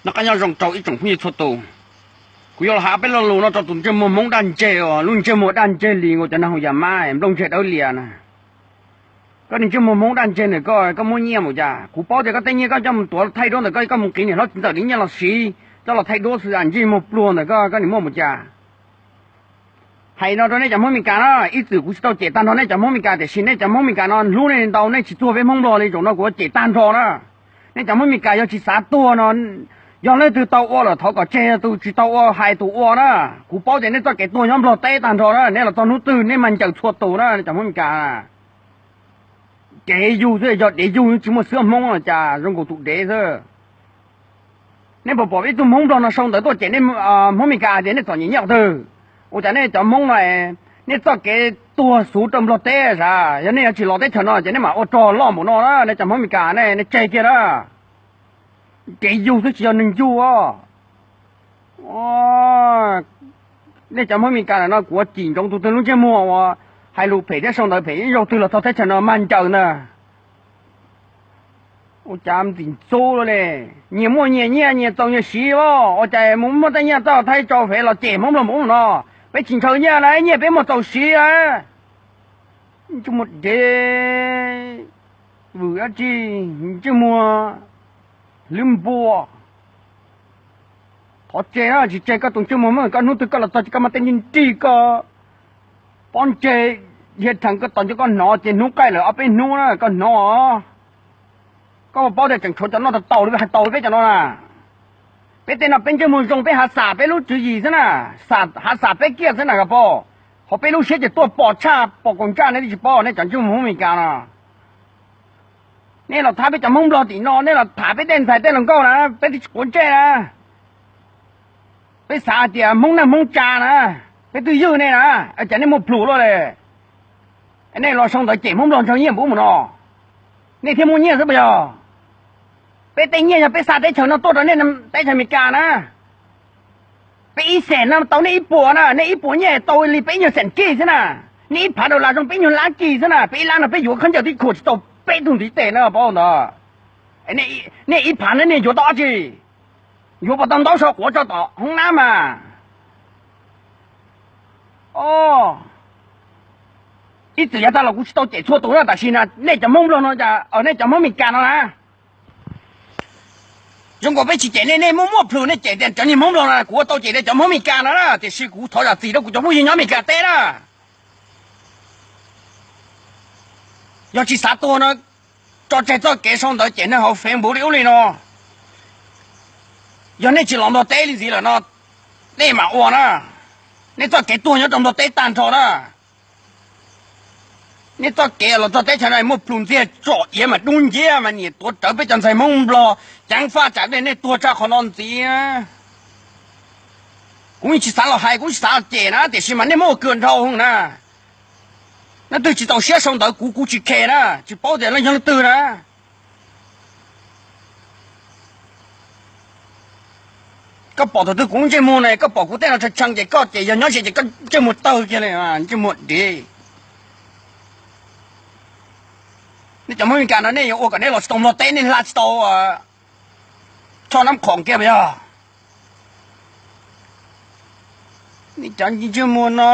Noj qab nyob zoo rau ib tsoom phooj ywg txhua tus. Kuv yuav los hais peb lo lus no rau tus ntsej muag Hmoob daj ntseg uas lub ntsej muag daj ntseg li ua cov neeg haus yas mab nplooj ntseg dawb lias na. Koj niag ntsej muag Hmoob daj ntseg ntawm koj, koj muab nyiaj mus cas? Kuv paub tias koj tej nyiaj koj coj mus tuav thaij duab ntawm koj, koj mus qiv niam hlob txiv ntxawm li nyiaj los siv coj los thaij duab xwb, ntsej muag pluag ntawm koj, koj niam muaj mus cas? Hais no rau nej cov Hmoob Meskas na, ib txwm kuv tsis tau cem tag nrho nej cov Hmoob Meskas, tiam sis nej cov Hmoob Meskas no hlub nej ntau, nej tsis tuag peb Hmoob Nplog li, zaum no kuv yuav cem tag nrho na. Nej cov Hmoob Meskas yog tsis xav tuag no, yog leej twg tau ua lawm thov kom tseg, yog tus tsis tau ua hais tus ua na. Kuv paub tias nej txoj kev tuag nyob Nplog teb tag nrho na, nej los txog hnub twg nej mas ncaws txhua tus na cov Hmoob Meskas. Dev yug xwb, yog dev yug tsis muaj xwb, Hmoob no cas zoo nkaus tus dev xwb. Nej puas pom ib tug Hmoob Nplog no sau ntawv tuaj cem nej Hmoob Meskas tias nej txom nyem nyob qhov twg? Ua cas nej cov Hmoob no, nej txoj kev tuag xuv rau Nplog teb sav? Yog nej yuav tsis los teb chaws no ces nej mam ua rog loj npaum no na, nej cov Hmoob Meskas ne, nej tseg kiag na. Dev yug xwb tsis yog neeg yug os. Nej cov Hmoob Meskas no kuv cim ntsoov tus twg lub ntsej muag uas hais lus phem thiab sau ntawv phem ib zaug twg los txog teb chaws no mag ncaws ntag. Ua cas ntxim ntxub li, nyias muaj nyias nyiaj nyias txaus nyias siv os, ua cas mus muaj tej nyiaj txoj thaib tso fev los cem Hmoob Nplog mus ub no? Peb tsis ntshaw nyiaj na, nyiaj peb muaj txaus siv na. Ntsej muag dev, vwm dab tsi, ntsej muag hlwb npua. Thov tseg na, tsis tseg koj tus ntsej muag Hmoob, koj hnub twg koj los txog ces koj muaj tej nrig nrig koj pob ntseg dhia rhees koj tos nco koj hnov ces hnub qaij lawm ob peb hnub na koj hnov. Koj puas paub tias tseem tshuav cov noj tau taus li hais tau peb cov no na. Peb tej no peb ntsej muag zoo peb hav xam peb lub tswv yim xwb na, hav xam peb kiag xwb na koj paub. Ho peb lub siab ces tuaj pom tshaj pom kaus ntsaj nej twb tsis paub, nej cov ntsej muag Hmoob Meskas no. Nej los thab peb cov Hmoob Nplog tim no, nej los tham peb tej ntxhais tej hluas nkauj na, peb twb tsis quav ntsej na. Peb xav hais tias Hmoob neej Hmoob tsa na, peb twb ywj nej na, cas nej muaj plhus luaj li. Nej los sau ntawv cem Hmoob Nplog ntshaw nyiaj npaum ub mus no, nej thiaj muaj nyiaj xwb puas yog? Peb tej nyiaj yog peb xa teb chaws no tuaj rau nej teb chaws Amelikas na. Peb ib xees no tau nej ib puas na, nej ib puas nyiaj tau li peb ib nyuag xees kij xwb na. Nej ib phav dollar zoo peb ib nyuag lab kij xwb na, peb ib lab no peb yuav khaub ncaws tib khuam tsis tau peb tug ntiv tes na paub ntawd. Nej ib phav no nej yuav tau dab tsi? Yuav puas tau ntaub so quav tso tom hoob nab mas. Ib txwm yav tag los kuv tsis tau cem txhua tus na, tam sim no nej cov Hmoob Nplog no, nej cov Hmoob Amelikas no na, zoo nkaus peb tsis cem nej, nej muaj muaj plhus nej cem tias cov niag Hmoob Nplog no, kuv ua tau cem tias cov Hmoob Amelikas no na, tiam sis kuv thov zam txim rau kuv cov phooj ywg nyob Amelikas teb na. Yog tsis xav tuag no, tso tseg txoj kev sau ntawv cem neeg hauv Facebook li ub li no. Yog nej tsis los Nplog teb li ntxiv lawm no, nej mam ua na. Nej txoj kev tuag nyob rau Nplog teb tag nrho na. Nej txoj kev los txog teb chaws no muaj plhus ntxiag tsom iav mas dub nciab mas niam tuav rawv peb cov ntxhais Hmoob Nplog ceev faj tsam nej tuag tshaj qhov no ntxiv. Kuv yeej tsis xav los hais, kuv tsis xav los cem na, tiam sis mas nej muab ua kawg nrhau na. Leej twg tsis txaus siab sau ntawv kuv, kuv tsis khe na, tsis paub tias leej yog leej twg na. Koj pom thaum twg kuv ntsej muag ne, koj pom kuv tej no tshee tshee ces koj ces yog nyob ze ces koj ntsej muag tawg kiag li, ntsej muag dev. Nej cov Hmoob Amelikas no nej yuav ua kom nej los tsis tau Nplog teb, nej hla tsis tau Tshoj Nab Khoom kiag puas yog? Nej cov ntsej muag no,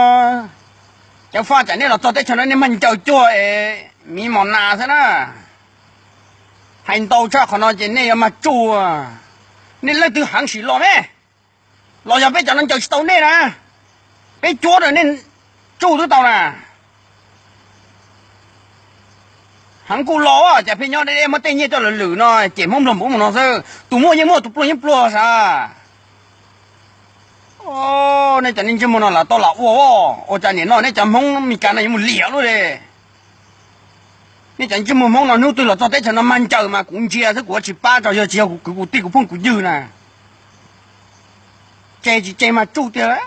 ceev faj tsam nej los txog teb chaws no nej mag ncaws cuag es miv mos nas xwb na. Hais ntau tshaj qhov no ces nej yuav mag tsuj. Nej leej twg heev sim los me, los yog peb cov no ncaws tsis tau nej na, peb cuab rau nej tsuj twb tau na. Heev kuj los, cas pheej nyob deb deb muab tej nyiaj coj lwm lwm no, cem Hmoob Nplog npaum no xwb, tus muaj yeej muaj, tus pluag yeej pluag sav. Nej cov niag ntsej muag no lam tau lam ua, ua cas nim no nej cov Hmoob Meskas no yuav mus liam luaj li. Nej cov ntsej muag Hmoob no hnub twg los txog teb chaws no mag ncaws mas kuv ntsia xwb, kuv yuav tsis pab tso, yog tsis yog kuv kwv kuv tij kuv phooj kuv ywg na. Tseg tsis tseg mas tsuj tiag.